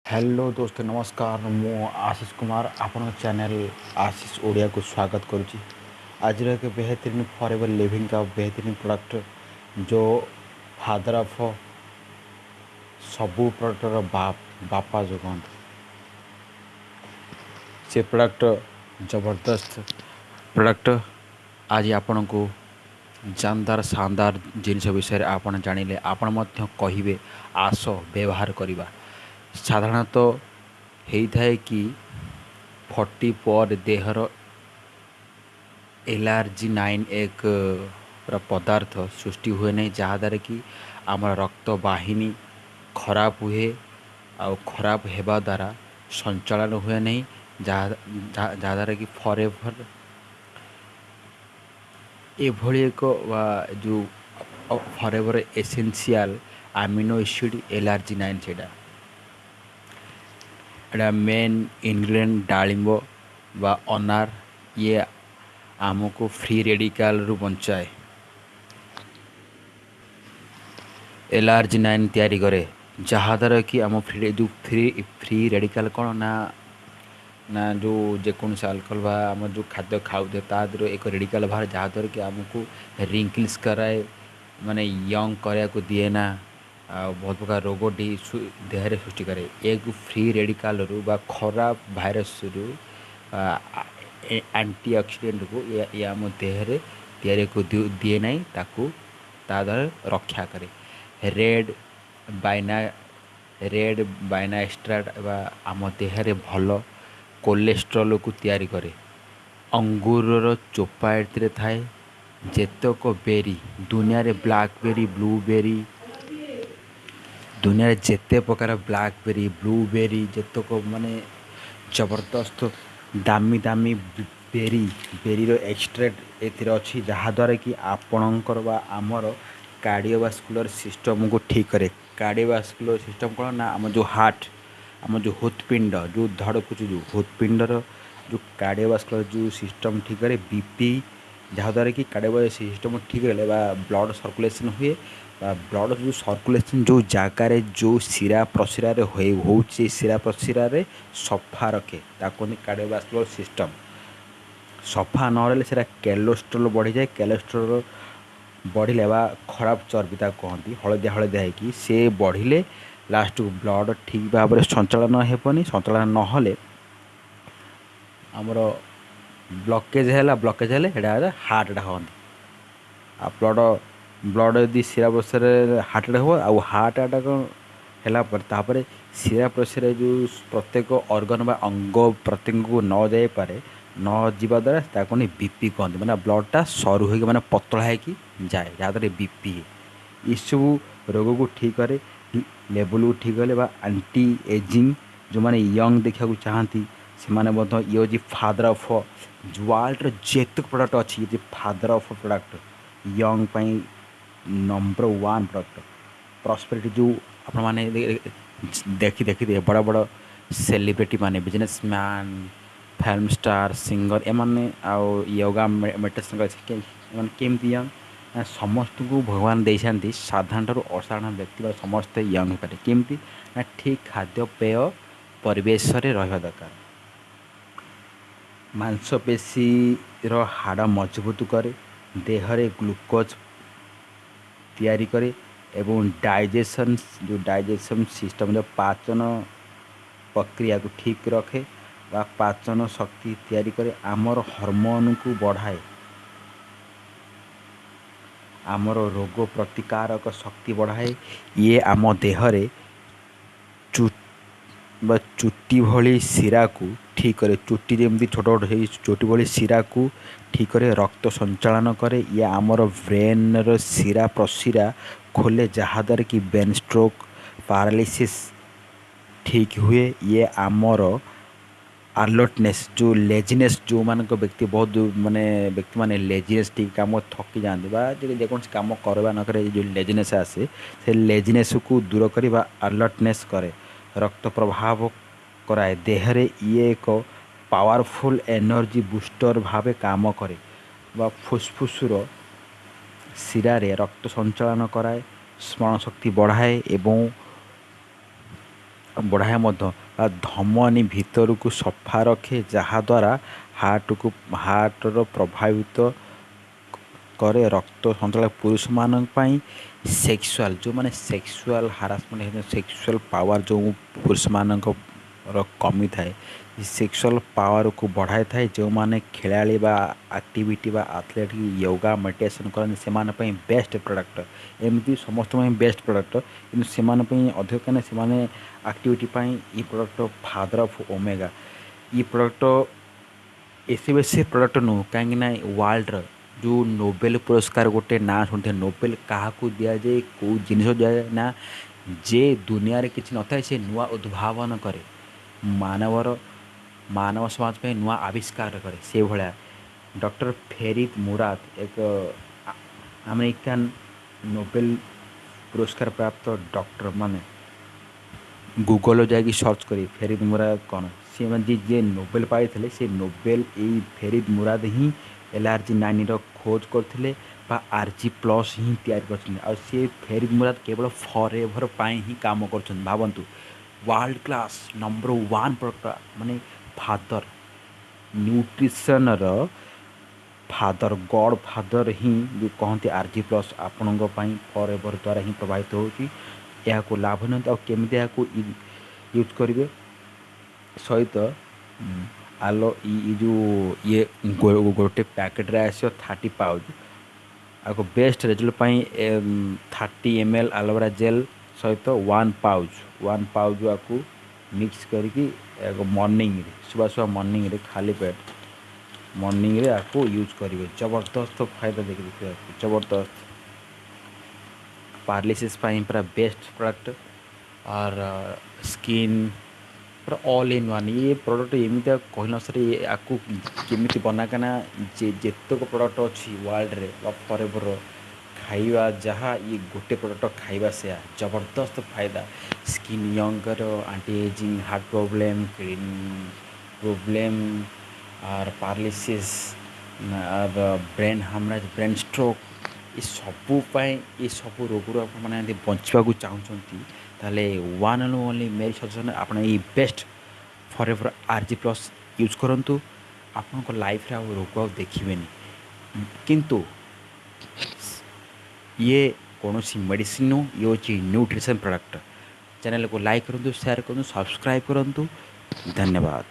Hello ଦୋସ୍ତ, ନମସ୍କାର। ମୁଁ ଆଶିଷ କୁମାର, ଆପଣଙ୍କ ଚ୍ୟାନେଲ୍ ଆଶିଷ ଓଡ଼ିଆକୁ ସ୍ୱାଗତ କରୁଛି। ଆଜିର ଏକ ବେହତରିନ ଫରେଭର ଲିଭିଂ का ବେହତରିନ ପ୍ରଡ଼କ୍ଟ, ଯେଉଁ ଫାଦର ଅଫ୍ ସବୁ ପ୍ରଡ଼କ୍ଟର ବାପା ଯେଉଁ କହନ୍ତି, ସେ ପ୍ରଡ଼କ୍ଟ, ଜବରଦସ୍ତ ପ୍ରଡ଼କ୍ଟ। ଆଜି ଆପଣଙ୍କୁ ଜାନଦାର ଶାନଦାର ଜିନିଷ ବିଷୟରେ ଆପଣ ଜାଣିଲେ ଆପଣ ମଧ୍ୟ କହିବେ, ଆସ ବ୍ୟବହାର କରିବା। ସାଧାରଣତଃ ହେଇଥାଏ କି 40 ପରେ ଦେହର ଏଲାର୍ଜି ନାଇନ୍ ଏକ ପୁରା ପଦାର୍ଥ ସୃଷ୍ଟି ହୁଏ ନାହିଁ, ଯାହାଦ୍ୱାରା କି ଆମର ରକ୍ତ ବାହିନୀ ଖରାପ ହୁଏ ଆଉ ଖରାପ ହେବା ଦ୍ୱାରା ସଞ୍ଚାଳନ ହୁଏ ନାହିଁ, ଯାହାଦ୍ୱାରା କି ଫରେଭର ଏଭଳି ଏକ ଯେଉଁ forever essential amino acid L arginine, ସେଇଟା ଏଇଟା ମେନ୍ ଇନଗ୍ରେଡ଼ିଏଣ୍ଟ ଡାଳିମ୍ବ ବା ଅନାର। ଇଏ ଆମକୁ ଫ୍ରି ରେଡ଼ିକାଲରୁ ବଞ୍ଚାଏ, ଏଲାର୍ଜି ନାଇନ୍ ତିଆରି କରେ, ଯାହାଦ୍ୱାରା କି ଆମ ଫ୍ରି ଯେଉଁ ଫ୍ରି ଫ୍ରି ରେଡ଼ିକାଲ କ'ଣ ନା ନା ଯେଉଁ ଯେକୌଣସି ଆଲକୋହଲ ବା ଆମର ଯେଉଁ ଖାଦ୍ୟ ଖାଉଛେ, ତା ଦେହରୁ ଏକ ରେଡ଼ିକାଲ ବାହାରେ, ଯାହାଦ୍ୱାରା କି ଆମକୁ ରିଙ୍କଲ୍ସ କରାଏ, ମାନେ ୟଙ୍ଗ କରିବାକୁ ଦିଏ ନା ଆଉ ବହୁତ ପ୍ରକାର ରୋଗ ଦେହରେ ସୃଷ୍ଟି କରେ। ଏହାକୁ ଫ୍ରି ରେଡ଼ିକାଲରୁ ବା ଖରାପ ଭାଇରସରୁ ଆଣ୍ଟି ଅକ୍ସିଡେଣ୍ଟକୁ ଇଏ ଆମ ଦେହରେ ତିଆରିକୁ ଦିଏ ନାହିଁ, ତାକୁ ତା ଦ୍ୱାରା ରକ୍ଷା କରେ। ରେଡ଼୍ ବାଇନା ଏକ୍ସଟ୍ରାକ୍ଟ ବା ଆମ ଦେହରେ ଭଲ କୋଲେଷ୍ଟ୍ରଲକୁ ତିଆରି କରେ। ଅଙ୍ଗୁରର ଚୋପା ଏଥିରେ ଥାଏ। ଯେତେକ ବେରି ଦୁନିଆରେ, ବ୍ଲାକବେରୀ, ବ୍ଲୁବେରୀ, ଦୁନିଆରେ ଯେତେ ପ୍ରକାର ବ୍ଲାକବେରୀ, ବ୍ଲୁବେରୀ, ଯେତେକ ମାନେ ଜବରଦସ୍ତ ଦାମୀ ଦାମୀ ବେରିର ଏକ୍ସଟ୍ରାକ୍ଟ ଏଥିରେ ଅଛି, ଯାହାଦ୍ୱାରା କି ଆପଣଙ୍କର ବା ଆମର କାର୍ଡ଼ିଓଭାସ୍କୁଲାର ସିଷ୍ଟମକୁ ଠିକ୍ କରେ। କାର୍ଡ଼ିଓଭାସ୍କୁଲାର ସିଷ୍ଟମ୍ କ'ଣ ନା ଆମ ଯେଉଁ ହାର୍ଟ, ଆମ ଯେଉଁ ହୃତ୍ପିଣ୍ଡ ଯେଉଁ ଧଡ଼କୁଛି, ଯେଉଁ ହୃତ୍ପିଣ୍ଡର ଯେଉଁ କାର୍ଡ଼ିଓଭାସ୍କୁଲାର ଯେଉଁ ସିଷ୍ଟମ୍ ଠିକ୍ କରେ, ବିପି, ଯାହାଦ୍ୱାରା କି କାର୍ଡ଼ିଓଭାସ୍କୁଲାର ସିଷ୍ଟମ୍ ଠିକ୍ ହେଲେ ବା ବ୍ଲଡ଼ ସର୍କୁଲେସନ୍ ହୁଏ ବା ବ୍ଲଡ଼ ଯେଉଁ ସର୍କୁଲେସନ୍ ଯେଉଁ ଜାଗାରେ ଯେଉଁ ଶିରା ପ୍ରଶିରାରେ ହେଉଛି, ଶିରା ପ୍ରଶିରାରେ ସଫା ରଖେ, ତାକୁ କୁହନ୍ତି କାର୍ଡ଼ିଓଭାସ୍କୁଲାର ସିଷ୍ଟମ୍। ସଫା ନ ରହିଲେ ସେଇଟା କୋଲେଷ୍ଟ୍ରଲ୍ ବଢ଼ିଯାଏ। କୋଲେଷ୍ଟ୍ରଲ୍ ବଢ଼ିଲେ ବା ଖରାପ ଚର୍ବି ତାକୁ କହନ୍ତି, ହଳଦିଆ ହଳଦିଆ ହେଇକି ସେ ବଢ଼ିଲେ ଲାଷ୍ଟକୁ ବ୍ଲଡ଼ ଠିକ୍ ଭାବରେ ସଞ୍ଚାଳନ ହେବନି। ସଞ୍ଚାଳନ ନହେଲେ ଆମର ବ୍ଲକେଜ୍ ହେଲା। ବ୍ଲକେଜ୍ ହେଲେ ସେଇଟା ହାର୍ଟ ଆଟାକ୍ ହୁଅନ୍ତି। ଆଉ ବ୍ଲଡ଼ ଯଦି ଶିରା ପ୍ରଶିରାରେ ହାର୍ଟ ଆଟାକ୍ ହେବ, ଆଉ ହାର୍ଟ ଆଟାକ୍ ହେଲା ପରେ ତାପରେ ଶିରା ପ୍ରଶିରା ଯେଉଁ ପ୍ରତ୍ୟେକ ଅର୍ଗାନ ବା ଅଙ୍ଗ ପ୍ରତ୍ୟଙ୍ଗକୁ ନ ଯାଇପାରେ, ନ ଯିବା ଦ୍ୱାରା ତାକୁ କୁହନ୍ତି ବିପି କହନ୍ତି। ମାନେ ବ୍ଲଡ଼ଟା ସରୁ ହେଇକି, ମାନେ ପତଳା ହେଇକି ଯାଏ, ଯାହାଦ୍ୱାରା ବିପି। ଏସବୁ ରୋଗକୁ ଠିକ୍ କରେ, ଲେବୁଲକୁ ଠିକ୍ କଲେ ବା ଆଣ୍ଟି ଏଜିଂ, ଯେଉଁମାନେ ୟଙ୍ଗ ଦେଖିବାକୁ ଚାହାନ୍ତି ସେମାନେ ମଧ୍ୟ। ଇଏ ହେଉଛି ଫାଦର ଅଫ୍ ୱାର୍ଲଡର ଯେତେକ ପ୍ରଡ଼କ୍ଟ ଅଛି, ଇଏ ହେଉଛି ଫାଦର ଅଫ୍ ପ୍ରଡ଼କ୍ଟ, ୟଙ୍ଗ ପାଇଁ ନମ୍ବର ୱାନ୍ ପ୍ରଡ଼କ୍ଟ। ପ୍ରସ୍ପେରିଟି ଯେଉଁ ଆପଣମାନେ ଦେଖିଥିବେ, ବଡ଼ ବଡ଼ ସେଲିବ୍ରିଟି ମାନେ, business man, film star, singer ଏମାନେ ଆଉ ୟୋଗା ମେଡ଼ିଟେସନ୍, ଏମାନେ କେମିତି ୟଙ୍ଗ? ସମସ୍ତଙ୍କୁ ଭଗବାନ ଦେଇଛନ୍ତି, ସାଧାରଣ ଠାରୁ ଅସାଧାରଣ ବ୍ୟକ୍ତି ବା ସମସ୍ତେ ୟଙ୍ଗ ହେଇପାରିବେ। କେମିତି ନା ଠିକ୍ ଖାଦ୍ୟପେୟ ପରିବେଶରେ ରହିବା ଦରକାର। ମାଂସପେଶୀର ହାଡ଼ ମଜବୁତ କରେ, ଦେହରେ ଗ୍ଲୁକୋଜ୍ ତିଆରି କରେ ଏବଂ ଡାଇଜେସନ୍ ଯେଉଁ ଡାଇଜେସନ୍ ସିଷ୍ଟମ୍ର ପାଚନ ପ୍ରକ୍ରିୟାକୁ ଠିକ୍ ରଖେ ବା ପାଚନ ଶକ୍ତି ତିଆରି କରେ, ଆମର ହରମୋନକୁ ବଢ଼ାଏ, ଆମର ରୋଗ ପ୍ରତିକାରକ ଶକ୍ତି ବଢ଼ାଏ। ଇଏ ଆମ ଦେହରେ ବା ଚୁଟି ଭଳି ଶିରାକୁ ଠିକ୍ କରେ। ଚୁଟି ଯେମିତି ଛୋଟ ଛୋଟ ହେଇ ଚୁଟି ଭଳି ଶିରାକୁ ଠିକ୍ କରେ, ରକ୍ତ ସଞ୍ଚାଳନ କରେ। ଇଏ ଆମର ବ୍ରେନ୍ର ଶିରା ପ୍ରଶିରା ଖୋଲେ, ଯାହାଦ୍ୱାରା କି ବ୍ରେନ୍ ଷ୍ଟ୍ରୋକ୍, ପାରାଲିସିସ୍ ଠିକ୍ ହୁଏ। ଇଏ ଆମର ଆଲର୍ଟନେସ୍, ଯେଉଁ ଲେଜିନେସ୍, ଯେଉଁମାନଙ୍କ ବ୍ୟକ୍ତି ବହୁତ ମାନେ ବ୍ୟକ୍ତିମାନେ ଲେଜିନେସ୍, ଟିକେ କାମ ଥକି ଯାଆନ୍ତି ବା ଯେକୌଣସି କାମ କରିବା ନ କରେ, ଯେଉଁ ଲେଜିନେସ୍ ଆସେ, ସେ ଲେଜିନେସ୍କୁ ଦୂର କରିବା, ଆଲର୍ଟନେସ୍ କରେ, ରକ୍ତ ପ୍ରଭାବ କରାଏ ଦେହରେ। ଇଏ ଏକ ପାୱାରଫୁଲ୍ ଏନର୍ଜି ବୁଷ୍ଟର ଭାବେ କାମ କରେ ବା ଫୁସ୍ଫୁସ୍ର ଶିରାରେ ରକ୍ତ ସଞ୍ଚାଳନ କରାଏ, ସ୍ମରଣ ଶକ୍ତି ବଢ଼ାଏ ଏବଂ ବଢ଼ାଏ ମଧ୍ୟ ବା ଧମନୀ ଭିତରକୁ ସଫା ରଖେ, ଯାହାଦ୍ୱାରା ହାର୍ଟର ପ୍ରଭାବିତ କରେ ରକ୍ତ ସଞ୍ଚାଳନ। ପୁରୁଷମାନଙ୍କ ପାଇଁ ସେକ୍ସୁଆଲ୍, ଯେଉଁମାନେ ସେକ୍ସୁଆଲ୍ ହାରାସମେଣ୍ଟ ହେଇଛନ୍ତି, ସେକ୍ସୁଆଲ୍ ପାୱାର ଯେଉଁ ପୁରୁଷମାନଙ୍କର କମିଥାଏ, ସେକ୍ସୁଆଲ୍ ପାୱାରକୁ ବଢ଼ାଇଥାଏ। ଯେଉଁମାନେ ଖେଳାଳି ବା ଆକ୍ଟିଭିଟି ବା ଆଥଲେଟ୍, ୟୋଗା, ମେଡ଼ିଟେସନ୍ କରନ୍ତି, ସେମାନଙ୍କ ପାଇଁ ବେଷ୍ଟ ପ୍ରଡ଼କ୍ଟ। ଏମିତି ସମସ୍ତଙ୍କ ପାଇଁ ବେଷ୍ଟ ପ୍ରଡ଼କ୍ଟ, କିନ୍ତୁ ସେମାନଙ୍କ ପାଇଁ ଅଧିକ, କାହିଁକିନା ସେମାନେ ଆକ୍ଟିଭିଟି ପାଇଁ ଇ ପ୍ରଡ଼କ୍ଟ। ଫାଦର ଅଫ୍ ଓମେଗା, ଇ ପ୍ରଡ଼କ୍ଟ ଏତେ ବେଶୀ ପ୍ରଡ଼କ୍ଟ ନୁହଁ, କାହିଁକିନା ୱାର୍ଲଡ଼ର ଯେଉଁ ନୋବେଲ ପୁରସ୍କାର ଗୋଟେ ନାଁ ଶୁଣିଥିବେ। ନୋବେଲ କାହାକୁ ଦିଆଯାଏ? କେଉଁ ଜିନିଷ ଦିଆଯାଏ ନା, ଯେ ଦୁନିଆରେ କିଛି ନଥାଏ, ସେ ନୂଆ ଉଦ୍ଭାବନ କରେ, ମାନବ ସମାଜ ପାଇଁ ନୂଆ ଆବିଷ୍କାର କରେ। ସେଇଭଳିଆ ଡକ୍ଟର ଫେରିଦ ମୁରାଦ, ଏକ ଆମେରିକାନ ନୋବେଲ ପୁରସ୍କାର ପ୍ରାପ୍ତ ଡକ୍ଟର। ମାନେ ଗୁଗଲରେ ଯାଇକି ସର୍ଚ୍ଚ କରି ଫେରିଦ ମୁରାଦ କ'ଣ, ସିଏ ମାନେ ଯିଏ ନୋବେଲ ପାଇଥିଲେ, ସେ ନୋବେଲ ଏଇ ଫେରିଦ ମୁରାଦ ହିଁ ଏଲ୍ ଆର୍ ଜି 9ର ଖୋଜ କରିଥିଲେ ବା ଆର୍ ଜି ପ୍ଲସ୍ ହିଁ ତିଆରି କରିଛନ୍ତି। ଆଉ ସିଏ ଫେରିଦ ମୁରାଦ କେବଳ ଫର୍ ଏଭର୍ ପାଇଁ ହିଁ କାମ କରୁଛନ୍ତି। ଭାବନ୍ତୁ, ୱାର୍ଲଡ଼ କ୍ଲାସ୍ ନମ୍ବର 1 ପ୍ରଡ଼କ୍ଟ, ମାନେ ଫାଦର ନ୍ୟୁଟ୍ରିସନର ଫାଦର, ଗଡ଼୍ ଫାଦର ହିଁ ଯେଉଁ କହନ୍ତି, ଆର୍ ଜି ପ୍ଲସ୍ ଆପଣଙ୍କ ପାଇଁ ଫର୍ ଏଭର୍ ଦ୍ୱାରା ହିଁ ପ୍ରଭାବିତ ହେଉଛି। ଏହାକୁ ଲାଭ ନିଅନ୍ତୁ। ଆଉ କେମିତି ଏହାକୁ ୟୁଜ୍ କରିବେ ସହିତ ଆଲୋ ଇ ଯେଉଁ ଇଏ ଗୋଟେ ପ୍ୟାକେଟ୍ରେ ଆସିବ 30 ପାଉଚ୍। ଆଉ ବେଷ୍ଟ ରେଜଲ୍ଟ ପାଇଁ 30 ml aloe vera gel ସହିତ 1 ପାଉଚ୍ ଆକୁ ମିକ୍ସ କରିକି ଏହାକୁ ମର୍ଣ୍ଣିଂରେ, ସୁବା ସୁବା ମର୍ଣ୍ଣିଂରେ, ଖାଲି ପେଟ ମର୍ଣ୍ଣିଂରେ ଆକୁ ୟୁଜ୍ କରିବେ। ଜବରଦସ୍ତ ଫାଇଦା ଦେଖି ଦେଖିବାକୁ ଜବରଦସ୍ତ। ପାରାଲିସିସ୍ ପାଇଁ ପୁରା ବେଷ୍ଟ ପ୍ରଡ଼କ୍ଟ ଆର୍ ସ୍କିନ୍ ପୁରା ଅଲ୍ ଇନ୍ ୱାନ୍। ଇଏ ପ୍ରଡ଼କ୍ଟ ଏମିତିଆ କହିଲେ ନ ସରେ। ୟାକୁ କେମିତି ବନା, କାନା ଯେ ଯେତେକ ପ୍ରଡ଼କ୍ଟ ଅଛି ୱାର୍ଲଡ଼ରେ ବା ଫରେଭର ଖାଇବା ଯାହା, ଇଏ ଗୋଟେ ପ୍ରଡ଼କ୍ଟ ଖାଇବା ସେୟା। ଜବରଦସ୍ତ ଫାଇଦା, skin younger, anti ageing, heart problem, kidney problem or paralysis or brain haemorrhage, brain stroke, ଏସବୁ ପାଇଁ, ଏସବୁ ରୋଗରୁ ଆପଣମାନେ ଯଦି ବଞ୍ଚିବାକୁ ଚାହୁଁଛନ୍ତି, ତାହେଲେ ୱାନ୍ ଆଣ୍ଡ ଓନ୍ଲି ମେରି ସଜେସନ୍, ଆପଣ ଏଇ best for ever R G plus use କରନ୍ତୁ। ଆପଣଙ୍କ ଲାଇଫ୍ରେ ଆଉ ରୋଗ ଆଉ ଦେଖିବେନି। କିନ୍ତୁ ଇଏ କୌଣସି ମେଡ଼ିସିନ୍ ନୁହଁ, ଇଏ ହେଉଛି ନ୍ୟୁଟ୍ରିସନ୍ ପ୍ରଡ଼କ୍ଟ। ଚ୍ୟାନେଲକୁ ଲାଇକ୍ କରନ୍ତୁ, ସେୟାର କରନ୍ତୁ, ସବସ୍କ୍ରାଇବ୍ କରନ୍ତୁ। ଧନ୍ୟବାଦ।